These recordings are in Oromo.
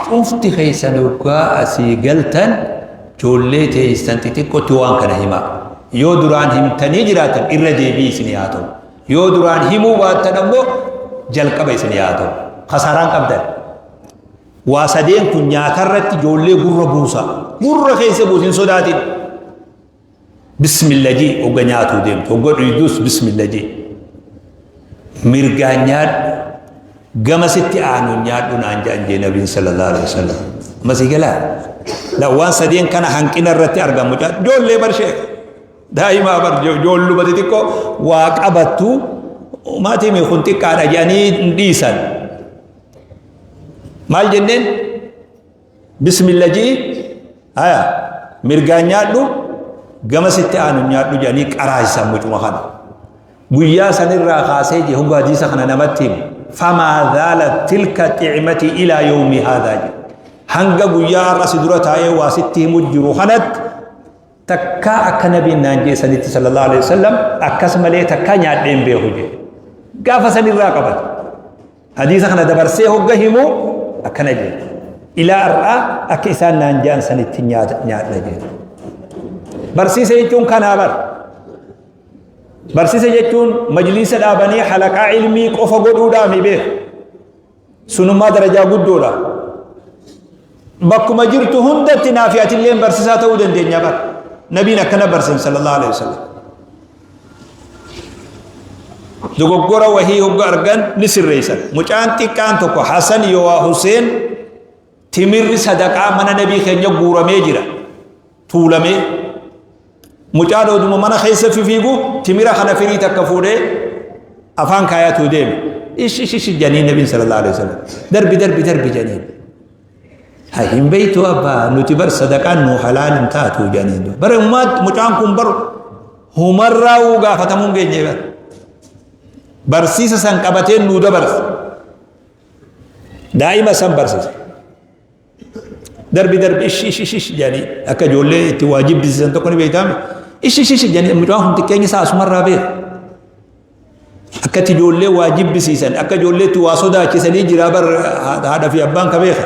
Cufti keessan hoggaa asii galtan joollee teessan xixiqqootti waan kana himaa. Yoo duraan himtanii jiraatan irra deebii isinii haa ta'u. Yoo duraan himuu baattan ammoo jalqaba isinii haa ta'u. Kasaaraan qabdan. Waa sadeen kun nyaatarratti ijoollee gurra buusa. Gurra keessa buusi hin sodaatin. Bismillah jii hogga nyaatuu deemtu. Hogga dhuydus bismillah jii. Mirgaan nyaadhu. Gama sitti aanu nyaadhu naan jedhan jee nabiin sallallahu alaihi wasallam. Amma sii galaa? La waan sadeen kana hanqina irratti argamu. Ijoollee barshee. Daa'imaa bar ijoolluma xixiqqoo waa qabattu maatii mee kun xiqqaadha jedhanii hin dhiisan. Maal jenneen? Bismillah ji'i haya mirgaan nyaadhu gama sitti aanu nyaadhu jedhanii qaraasisan mucuma kana. Guyyaa sanirraa kaasee jee hoggaa hadiisa kana namatti himu. Famaa zaalat tilka xicmati ilaa yawmi haadhaa jedhe. Hanga guyyaa har'a si dura taa'ee waa sitti himu jiru kanatti Takkaa akka nabiin naan jee sanitti sallallahu alaihi wasallam akkas malee takkaa nyaadhee hin beeku jee. Gaafa sanirraa qabate. Hadiisa kana dabarsee hogga himu akkana jee. Ilaa har'aa akka isaan naan jaan sanitti nyaadha jee. Barsiisa jechuun kanaa bara. Barsiisa jechuun majliisa dhaabanii halaqaa ilmii qofa godhuudhaa mi beeku. Sunummaa darajaa guddoodha. Bakkuma jirtu hundatti naafi atilleen barsiisaa ta'uu dandeenya bara. Nabiin akkana barsiisan sallallahu alaihi wasallam. Dogoggora wahii hogga argan ni sirreessan. Mucaan xiqqaan tokko Hasan yooaa Huseen timirri sadaqaa mana nabii keenya guuramee jira. Tuulamee. Mucaan oduma mana keessa fifiigu timira kana firii takka fuudhee afaan kaayatuu deeme. Ish ish ish janiin nabiin sallallahu alaihi wasallam. Darbi darbi darbi janiin. Hay hin beektu abbaa nuti bar sadaqaan nu halaal hin taatu janiin. Bara umaatti mucaan kun bar humarraa uu gaafatamuun geenye bar. Barsiisa san qabatee nuu dabarsa. Daa'ima san barsiisa. Darbi darbi ish ish ish ish jedhanii akka ijoollee itti waa jibbisiisan tokko ni beektaame. Ish ish ish jedhanii mucaan kun xiqqeenya isaa asumarraa beeka. Akka itti ijoollee waa jibbisiisan akka ijoollee itti waa sodaachisanii jira bar haadha fi abbaan ka beeka.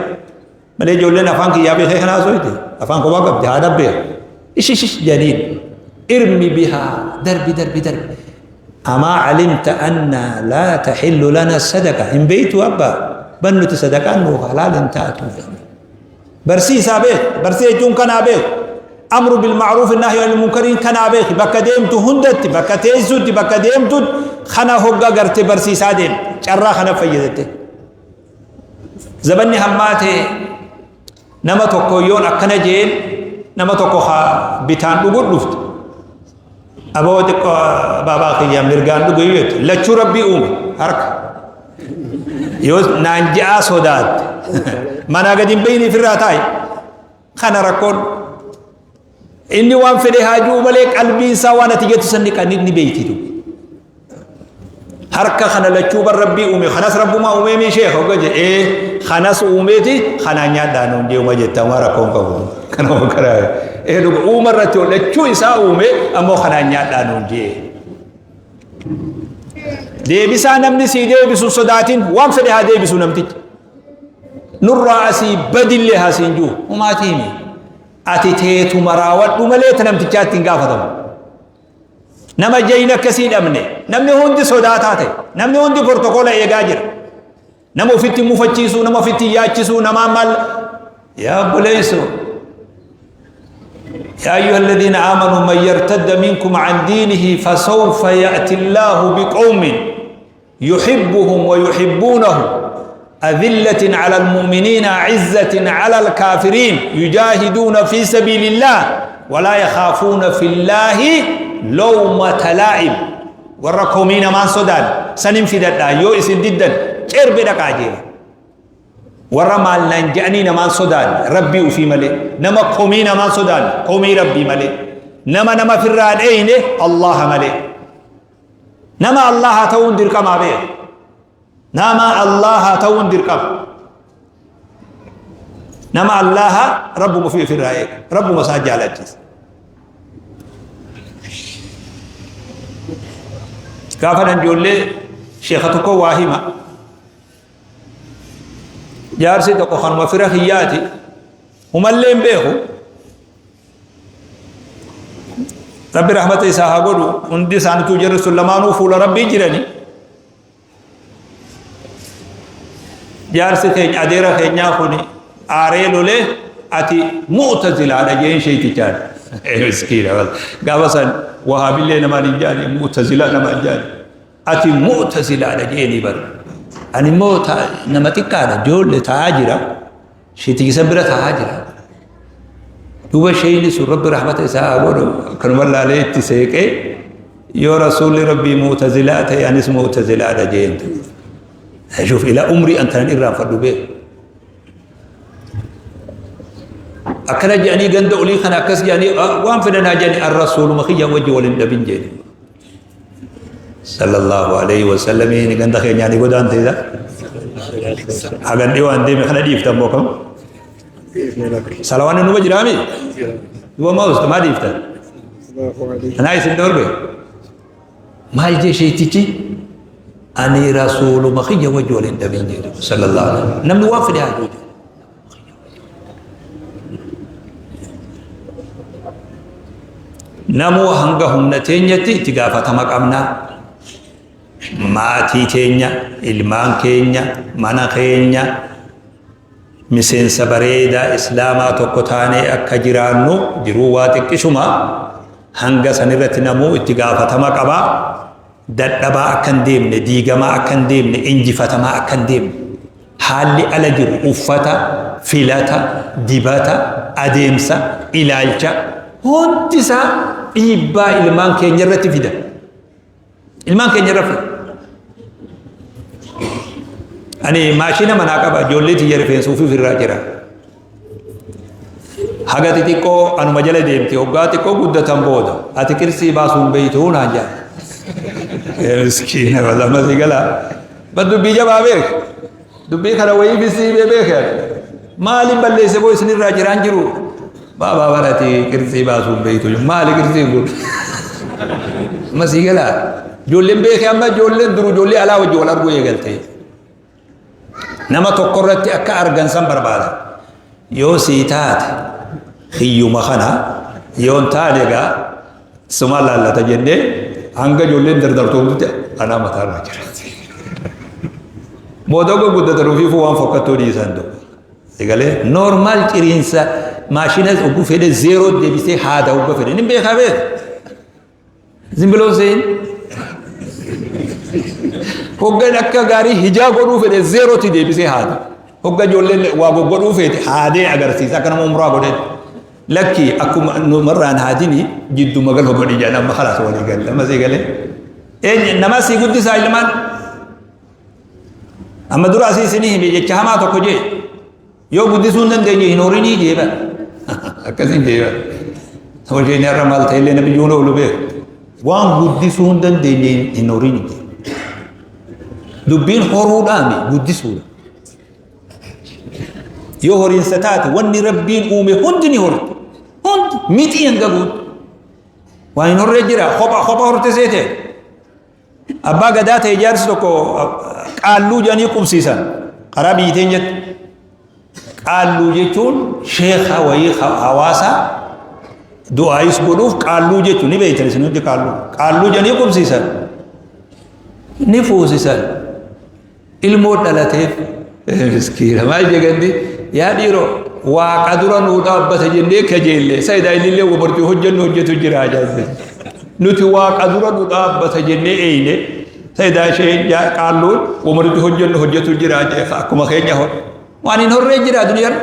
Malee ijoolleen afaan kiyyaa beekee kana haasofte afaan kophaa qabdi haadha beeka. Ish ish ish jedhaniin irmi bihaa darbi darbi darbi. Amaa calimta anna laa taxillu lana sadaqa hin beeytu abbaa ban nuti sadaqaan nuuf halaal hin taatu barsiisaa beek barsiisa jechuun kanaa beek amru bilma'ruuf nahyu anil munkariin kanaa beek bakka deemtu hundatti bakka teessutti bakka deemtutti kana hogga garte barsiisaa deem carraa kana fayyadatte zabanni hammaate Nama tokko yoon akkana jeen nama tokko haa bitaan dhugu dhufte. Aboo xiqqoo baabaa kiyya mirgaan dhugu yoo jette lachuu rabbii uume harka. Yoo naan je'aa sodaatte manaa gadi hin bahin ifirraa taa'i. Kana rakkoon inni waan fedhe haa ji'u malee qalbiin isaa waan ati jettu san ni beekti. Harka kana lachuu bar rabbii uume kanas rabbumaa uumee mii sheekh hogga jedhe ee kanas uumeeti kanaan nyaadhaa nuun jee uma jetta uma rakkoon qabu kana kana ee dhuga uuma irratti lachuu isaa uume ammoo kanaan nyaadhaa nuun jee deebisaa namni sii deebisu sodaatin waan fedhe haa deebisu namtichi nurraa asii badillee haa siin jiru humaatii himi ati teetuma raawwadhu malee ta namtichaatti hin gaafatamu. Nama jayna akkasii dhabne namni hundi sodaataa ta'e namni hundi portokoola eegaa jira. Nama ofitti mufachiisuu nama ofitti yaachisuu namaa maal yaa obboleessoo يا أيها الذين آمنوا من يرتد منكم عن دينه فسوف يأتي الله بقوم يحبهم ويحبونه أذلة على المؤمنين عزة على الكافرين يجاهدون في سبيل الله ولا يخافون في الله لومة لائم warra komii namaan sodaan sanin fidadha yoo isin diddan cerbe dhaqaa jeera warra maal naan je'anii namaan sodaan rabbii ufii malee nama komii namaan sodaan komii rabbii malee nama nama firraa dheeyne allaha malee Nama Allaha ta'uun dirqamaa beek. Nama Allaha ta'uun dirqama. Nama Allaha rabbuma ofii ofirraa eega. Rabbuma isaa jaalachiisa. Gaafa nan ijoollee sheeka tokko waa hima. Jaarsi tokko kanuma fira kiyyaati. Humallee hin beeku. Rabbi rahmata isaa haa godhu. Hundi isaaniituu jarri sun lamaanuu fuula Rabbii jirani. Jaarsi keenya adeera keenyaa kun aaree lolee ati mu'tazilaadha jeen sheeytichaan. Miskiina gaafa san wahaabillee namaan hin jaani mu'tazilaa namaan jaani. Ati mu'tazilaadha jeeni bar. Ani immoo nama xiqqaadha ijoollee taa'aa jira. Sheeytichi san bira taa'aa jira. Duuba sheeyni sun Rabbi rahmata isaa haa godhu akkanuma laalee itti seeqee yoo rasuulli Rabbii mu'tazilaa ta'e anis mu'tazilaadha jeen. Shuuf ilaa umrii an tanan irraanfadhu beeku. Akkana jedhanii ganda olii kana akkas jedhanii waan fedhan haa jedhanii an rasuuluma kiyya wajji wal hin dhabin jedhani. Sallallahu alayhi wa sallam ganda keenyaa ni godaante isa. Hagan dhiyoo an deeme kana dhiiftan moo kam? Salawaanni numa jiraami? Duba maa usta maa dhiiftan? Anaa isin dhoorge? Maal jee sheetichi? Ani rasuuluma kiyya wajji wal hin dhabin jedhe sallallahu alayhi wa sallam. Namni waan fedhe haa jedhu. Namuu hanga humna teenyatti itti gaafatama qabna. Maatii teenya, ilmaan keenya, mana keenya, miseensa bareedaa islaamaa tokko taanee akka jiraannu jiruu waa xiqqishuma hanga sanirratti namuu itti gaafatama qaba. Dadhabaa akka hin deemne, diigamaa akka hin deemne, injifatamaa akka hin deemne. Haalli ala jiru uffata, filata, dibata, adeemsa, ilaalcha hundi isaa dhiibbaa ilmaan keenya irratti fida. Ilmaan keenya irra fida. Ani maashina manaa qaba ijoollee tiyya rifeensa ofiif irraa jira. Haga xixiqqoo anuma jala deemti hoggaa xiqqoo guddatan booda ati qirsii baasuun beeytuu naan jedha. Miskiina walama si galaa. Bar dubbii jabaa beek. Dubbii kana wayii fisii bee beeke. Maaliin balleesse boo isinirraa jiraan jiru. Baabaa barati qirtsii baasuun beektu. Maali qirtsiin kun? Amma sii galaa. Ijoolleen beekee amma ijoolleen duru ijoollee alaa wajjin wal arguu eegalte. Nama tokko irratti akka argan san barbaada. Yoo sii taate hiyyuma kana yoo hin taane egaa sumaa laallata jennee hanga ijoolleen dardartoomtutti anaa mataarra jira. Booda guddatan ofiifuu waan fokkattuu dhiisan tokko. Egalee noormaal ciriinsa maashina oguu fedhe zeeroo deebisee haada oguu fedhe ni beekaa beeka. Zim biloo seen hoggan akka gaarii hijaa godhuu fedhe zeerootti deebisee haada. Hogga ijoolleen waa goggodhuu feete haadee agarsiisa akka nama umraa godhee. Lakki akkuma numarraan haadini jidduma galoo godhi jedhan amma kalaas walii galle amma sii galee. Eenyu nama sii guddisaa ilmaan. Amma dura asii isinii hime jecha hamaa tokko jee. Yoo guddisuu hin dandeenye hin horinii jee bara. Akkasiin jee bara. Hojii inni har'a maal ta'ellee namni iyyuu oolu beeku. Waan guddisuu hin dandeenye hin horinii jee. Dubbiin horuudhaami guddisuudha. Yoo horiinsa taate wanni rabbiin uume hundi ni horti. Hundi mixii hanga guutu. Waan hin horree jira kopha kopha horte seete. Abbaa gadaa ta'e jaarsi tokko qaalluu jedhanii qubsiisan karaa biyyi teenyatti. Qaalluu jechuun sheekha wayii hawaasa du'aayis godhuuf qaalluu jechuun ni beektan isin hundi qaalluu. Qaalluu jedhanii qubsiisan. Ni fuusisan. Ilmoo dhalateef miskiina maal jegandi yaa dhiiroo waaqa dura nuu dhaabbata jennee kajeelle sayidaa innillee wabartii hojjennu hojjetu jira jaalle nuti waaqa dura nu dhaabbata jennee eeyne sayidaa isheen qaalluun wabartii hojjennu hojjetu jira jee akkuma keenya hor waan hin horree jira duniyaan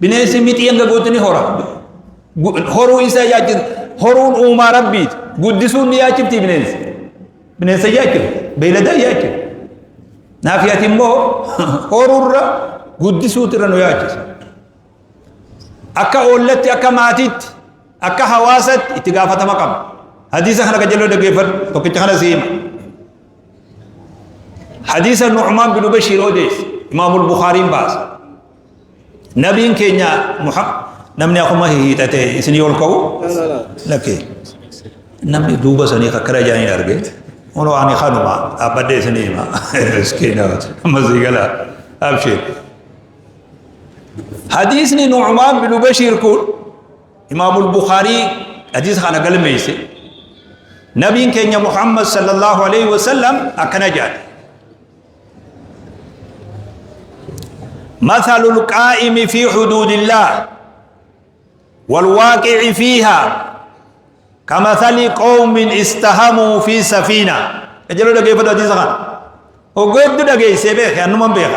bineensi mixii hanga gootu ni hora horuu isaa yaachisa horuun uumaa rabbiiti guddisuun ni yaachifti bineensi Bineensa yaachifti, beeyladaa yaachifti. Naafi ati immoo horuurra guddisuutu irra nu yaachisa. Akka oollatti, akka maatiitti, akka hawaasatti itti gaafatama qaba. Hadiisa kana qajeeloo dhaggeeffadhu tokkicha kana si hima. Hadiisa Nu'maan bin Bashiir odeesse Imaamul Bukhaariin baasa. Nabiin keenya Muhammad namni akkuma hiixate isinii ol ka'u lakkee namni duuba sanii akkana jaaniin arge kunoo ani kanuma dhaabbadhee isinii hima miskiina amma sii gala abshir. Hadiisni Nu'maan binu Bashiir kun Imaamul Bukhaarii hadiisa kana galmeesse. Nabiin keenya Muhammad sallallahu alaihi wasallam akkana jedhan. مثل القائم في حدود الله والواقع فيها كمثل قوم استهموا في سفينة. أجلو دقيفة حديث خان. وقد دقيسي بيخ أنه من بيخ.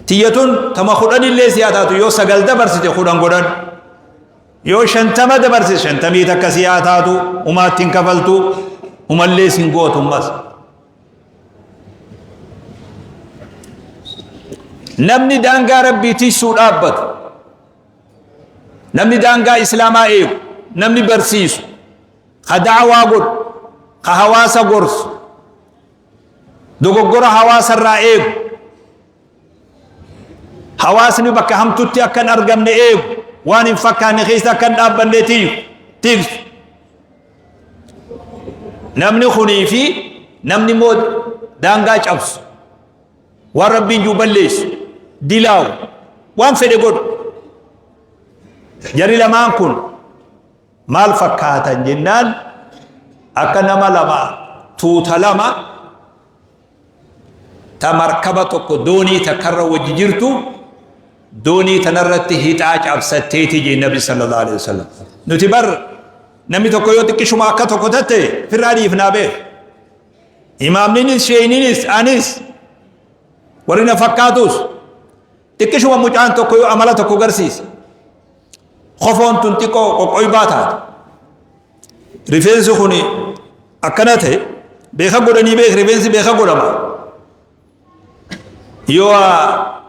Tiyyatun tama 10 illee siyaa taatu yoo 9 dabarsite 10 godhan. Yoo 50 dabarsite 51 siyaa taatu umaatti hin kafaltu umallee sin gootu ammas. Namni daangaa Rabbii tiksuu dhaabbatu, namni daangaa Islaamaa eegu, namni barsiisu, ka da'awaa godhu, ka hawaasa gorsu, dogoggora hawaasarraa eegu, hawaasni bakka hamtutti akka hin argamne eegu, waan hin fakkaanne keessa akka hin dhaabbanne tiksu. Namni kunii fi namni immoo daangaa cabsu, waan Rabbiin jiru balleessu, dilaawu, waan fedhe godhu. Jarri lamaan kun maal fakkaatan jennaan akka nama lama tuuta lama ta markaba tokko doonii takkarra wajji jirtu doonii tanarratti hixaa cabsatteeti jee Nabi sallallahu alaihi wasallam. Nuti bar namni tokko yoo xiqqishuma akka tokko tatte firraa dhiifnaa beek. Imaamninis sheeyninis anis warri na fakkaatus xiqqishuma mucaan tokko yoo amala tokko garsiise kofoon tun xiqqoo qoqqoybaa taate rifeensi kun akkana ta'e beeka godhanii beek rifeensi beeka godhama yoo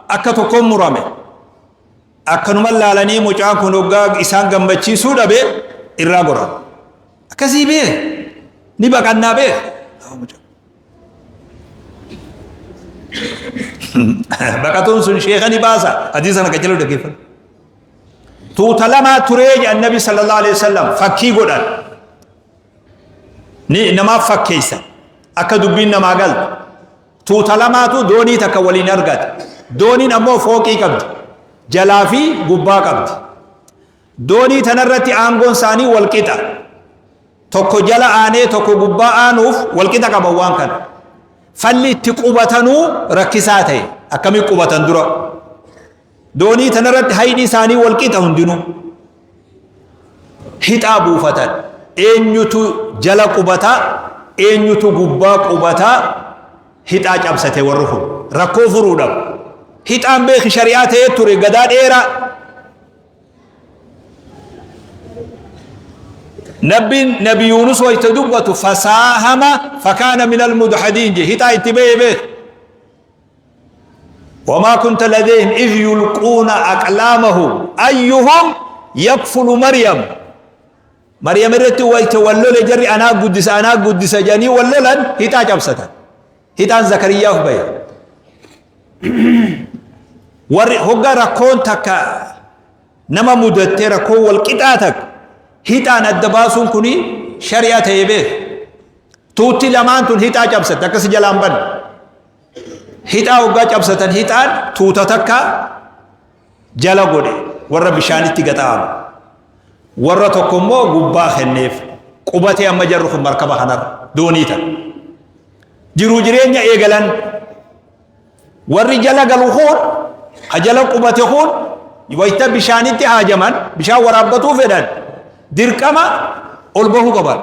akka tokkoon murame akkanuma laalanii mucaan kun hoggaa isaan gammachiisuu dhabe irraa goran akkasii beek ni baqannaa beek. Baqatuun sun sheeka ni baasa hadiisa kana qajeeluu dhaggeeffadhu. Tuuta lamaa turee jedhan Nabi sallallahu alaihi wasallam fakkii godhan. Ni namaaf fakkeessan akka dubbiin namaa galtu. Tuuta lamaatu doonii takka waliin argate. Dooniin ammoo fooqii qabdi. Jalaa fi gubbaa qabdi. Doonii tanarratti aangoon isaanii wal qixa. Tokko jala aanee tokko gubbaa aanuuf wal qixa qaban waan kana. Falli itti qubatanuu rakkisaa ta'e. Akkamii qubatan dura? Doonii tanarratti hayni isaanii wal qixa hundinuu. Hixaa buufatan. Eenyutu jala qubataa? Eenyutu gubbaa qubataa? Hixaa cabsate warri kun. Rakkoo furuudhaaf. Hixaan beeki shari'aa ta'ee ture gadaa dheeraa. Nabbiin Nabi Yuunus wayta dubbatu fasaahama fakaana minal mudhadiin je hixaa itti ba'ee beek. وما كنت لديهم إذ يلقون أقلامهم أيهم يكفل مريم مريم irratti wayta wallole jarri anaa guddisa anaa guddisa jedhanii wallolan hixaa cabsatan. Hixaan Zakariyaaf bahe. Warri hoggaa rakkoon takka nama mudattee rakkoon wal qixaa takka hixaan adda baasuun kuni shari'a ta'ee beek. Tuutti lamaan tun hixaa cabsatte akkasi jalaan banne. Hixaa hoggaa cabsatan hixaan tuuta takka jala godhe warra bishaanitti gaxa'amu. Warra tokko immoo gubbaa kenneef qubatee amma jarri kun markaba kanarra doonii tana. Jiruu jireenya eegalan warri jala galu kun ka jala qubate kun wayita bishaanitti haajaman bishaan waraabbatuu fedhan dirqama ol bahuu qaban.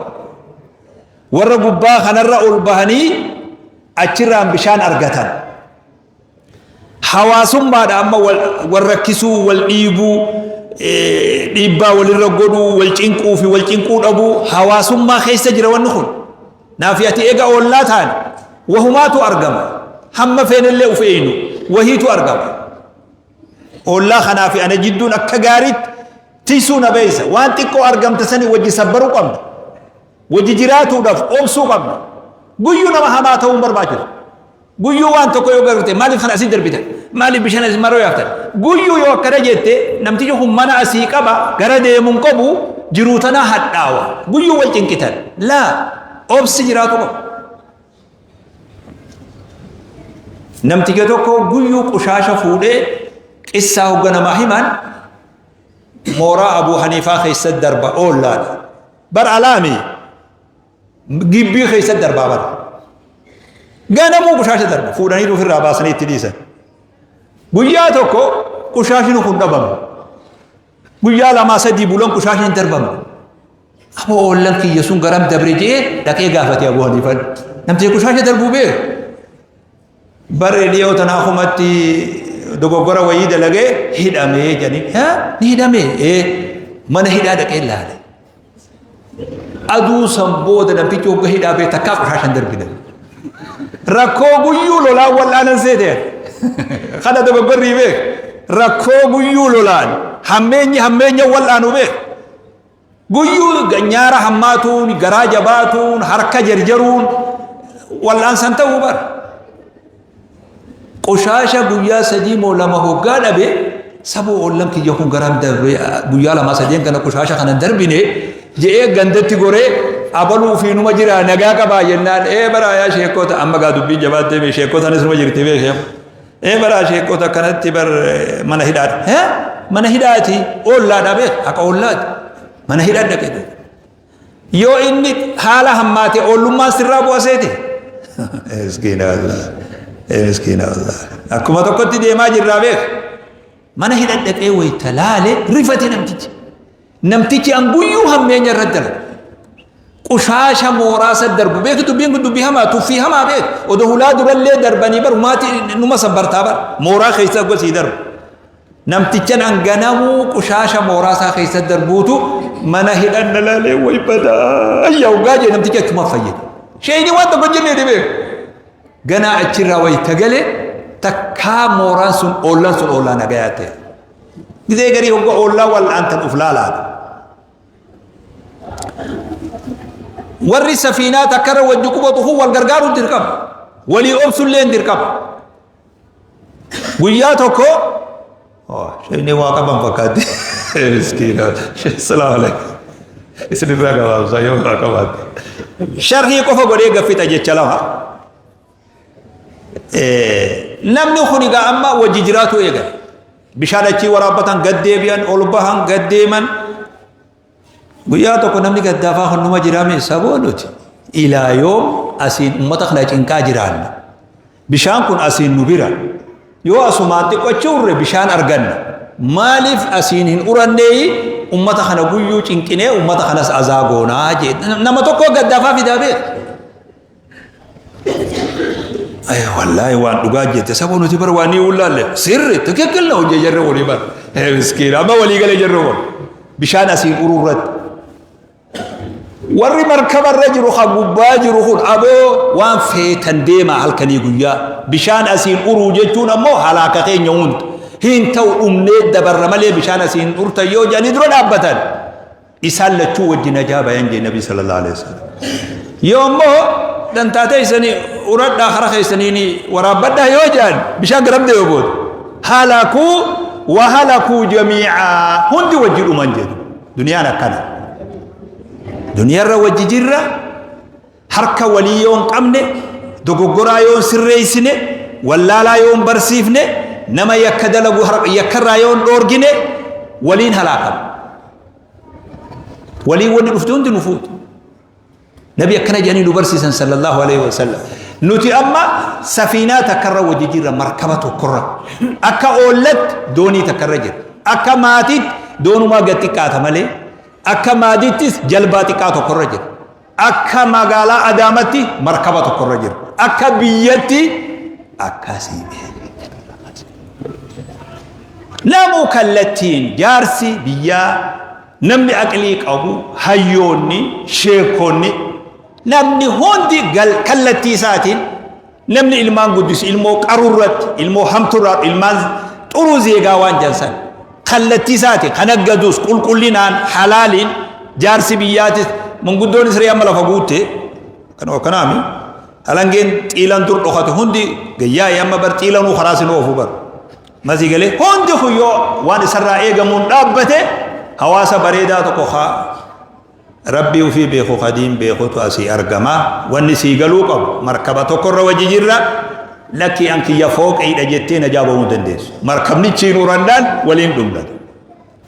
Warra gubbaa kanarra ol bahanii achirraan bishaan argatan. Hawaasummaadha amma wal rakkisuu, wal dhiibuu, dhiibbaa walirra godhuu, wal cinquu fi wal cinquu dhabuu hawaasummaa keessa jira wanni kun. Naafi ati eega oollaa taane wahumaatu argama. Hamma feenellee uf eeynu wahiitu argama. Oollaa kanaa fi ana jidduun akka gaariitti tiksuu na beeysa. Waan xiqqoo argamte sanii wajji sabbaruu qabna. Wajji jiraatuudhaaf obsuu qabna. Guyyuu nama hamaa ta'uu hin barbaachisu. Guyyuu waan tokko yoo garte maaliif kana asii darbitan? Maaliif bishaan asii maroo yaaftan? Guyyuu yoo akkana jette namtichi kun mana asii qaba gara deemu hin qabu jiruu tana hadhaawa. Guyyuu wal cinqitan. Laa obsi jiraatu qaba. Namticha tokko guyyuu qushaasha fuudhee Qissaa hogga namaa himan mooraa Abuu Haniifaa keessa darba oollaadha. Bar alaami gibbii keessa darbaa bara. Ganamuu qushaasha darba fuudhanii ofirraa baasanii itti dhiisan. Guyyaa tokko qushaashni kun dhabame. Guyyaa lamaa sadii bulan qushaashni hin darbamne. Aboo oollan kiyya sun garam dabre je'ee dhaqee gaafate Abuu Haniifaan. Namtichi qushaasha darbuu beeku. Barri dhiyoo tanaa kumatti dogoggora wayii dalagee hidhamee jedhanii. Haa ni hidhamee? Ee mana hidhaa dhaqee laale. Aduu san booda namtichi hogga hidhaa bee takkaa qushaasha hin darbine. Rakkoo guyyuu lolaan wal'aanan seete. Kana dogoggorrii beek. Rakkoo guyyuu lolaan hammeenyi hammeenya wal'aanu beek. Guyyuu nyaara hammaatuun, garaa jabaatuun, harka jarjaruun wal'aansan ta'uu bara. Qoshaasha guyyaa sadii moo lama hoggaa dhabe saboo ollan kiyya kun garam darbe guyyaa lamaa sadeen kana qoshaasha kana darbine je'ee gandatti goree abaluu fi numa jira nagaa qabaa jennaan ee baraa yaa sheekota amma gaa dubbiin jabaattee bee sheekotanis numa jirti beekee ee baraa sheekota kanatti bar mana hidhaadha hee mana hidhaati ollaadha beek haqa ollaati mana hidhaa dhaqe Yoo inni haala hammaate oollummaan sirraa bu'a seete. Miskiina wallah. Miskiina wallah. Akkuma tokkotti deemaa jirraa beek. Mana hidha dhaqee wayita laale rifate namtichi. Namtichi an guyyuu hammeenya irratti dalaga. Qushaasha mooraa san darbu beeki dubbiin kun dubbii hamaa tuffii hamaa beek. Odoo hulaa durallee darbanii bar maatii numa sabbartaa bar mooraa keessa gosii darbu. Namtichan an ganamuu qushaasha mooraa isaa keessa darbuutu mana hidhan na laalee way badaa ayyaa hoggaa jee namtichi achuma fayyade. Sheeyni waan tokko hin jennee dhibee. Ganaa achirraa wayita gale takkaa mooraan sun oollaan sun oollaa nagayaa ta'e. Gizee garii hogga oollaa wal'aantan uf laalaadha. Warri safiinaa takkarra wajji qubatu kun wal gargaaruun dirqama. Walii obsullee hin dirqama. Guyyaa tokko sheekni waa qaban fakkaatti. Miskiina. Salaamu alaikum. Isin irraa gabaabsaa yoo waa qabaatte. Sharhii qofa godhee gaffita jecha lama. Namni kun egaa amma wajji jiraatu eegale. Bishaan achii waraabbatan gad deebi'an ol bahan gad deeman. Guyyaa tokko namni gaddaafaa kun numa jiraame saboo nuti ilaa yoom asiin ummata kana cinqaa jiraanna. Bishaan kun asiin nu bira. Yoo asumaan xiqqochi urre bishaan arganna. Maaliif asiin hin uranneeyi ummata kana guyyuu cinqinee ummata kanas azaa goonaa jee. Nama tokko gaddaafaa fidaa beeka. Ay wallaahi waan dhugaa jette saboo nuti bara waan ni wallaalle sirri tikikkil na hojjee jarre walii bara. Miskiina amma walii galee jarre wal. Bishaan asiin uruu irratti. Warri markaba irra jiru kan gubbaa jiru kun aboo waan feetan deemaa halkanii guyyaa. Bishaan asiin uruu jechuun ammoo halaaka keenya hunda. Hin ta'u dhumnee dabarra malee bishaan asiin urtan yoo jedhanii dura dhaabbatan. Isaan lachuu wajji najaa bayan jee Nabi sallallahu alaihi wasallam. Yoo ammoo dantaa teessanii uradhaa hara keessaniin waraabbadhaa yoo jedhan bishaan garam deema booda. Halakuu wa halakuu jamiicaa hundi wajji dhuman jedhu. Duniyaan akkana. Duniyarra wajji jirra harka walii yoo hin qabne dogoggoraa yoo hin sirreessine wallaalaa yoo hin barsiifne nama yakka dalagu yakkarraa yoo hin dhoorgine waliin halaakama. Waliin wanni dhufte hundi nu fuutu. Nabi akkana jedhanii nu barsiisan sallallahu alaihi wasallam. Nuti amma safiinaa takkarra wajji jirra markaba tokkorra. Akka oollatti doonii takkarra jira. Akka maatiitti doonumaa gad xiqqaata malee. Akka maatiittis jalbaa xiqqaa tokkorra jira. Akka magaalaa Adaamatti markaba tokkorra jira. Akka biyyatti akkasii. Namuu kallattiin jaarsi biyyaa namni aqlii qabu hayyoonni sheekonni namni hundi kallattii isaatiin namni ilmaan guddisu ilmoo qarurratti ilmoo hamturraa ilmaan xuruu zeegaa waan jansan kallattii isaatiin kan aggaduus qulqullinaan halaaliin jaarsi biyyaatis manguddoon isree amma lafa guutte kan kanaami halangeen xiilan dur dhokate hundi gayyaa'ee amma bar xiilanuu karaa sin oofu bar masii galee hundi kun yoo waan isarraa eegamuun dhaabbate hawaasa bareedaa tokko haa Rabbii ufii beeku ka diin beekutu asii argama. Wanni sii galuu qabu markaba tokkorra wajji jirra. Lakkii an kiyya fooqiidha jettee najaa bahuu hin dandeessu. Markabnichi hin urannaan waliin dhumna.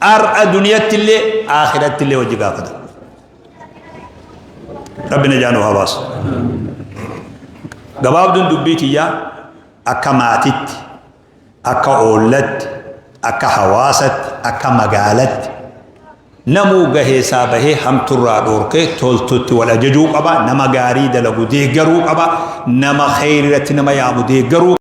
Har'a duniyatti illee aakiratti illee wajji gaafata. Rabbi najaa nu haa baasu. Gabaabduun dubbii tiyyaa akka maatitti, akka oollatti, akka hawaasatti, akka magaalatti Namuu gaheesaa bahee hamturraa dhoorkee toltutti wal ajajuu qaba. Nama gaarii dalagu deeggaruu qaba. Nama kheyriirratti nama yaamu deeggaruu.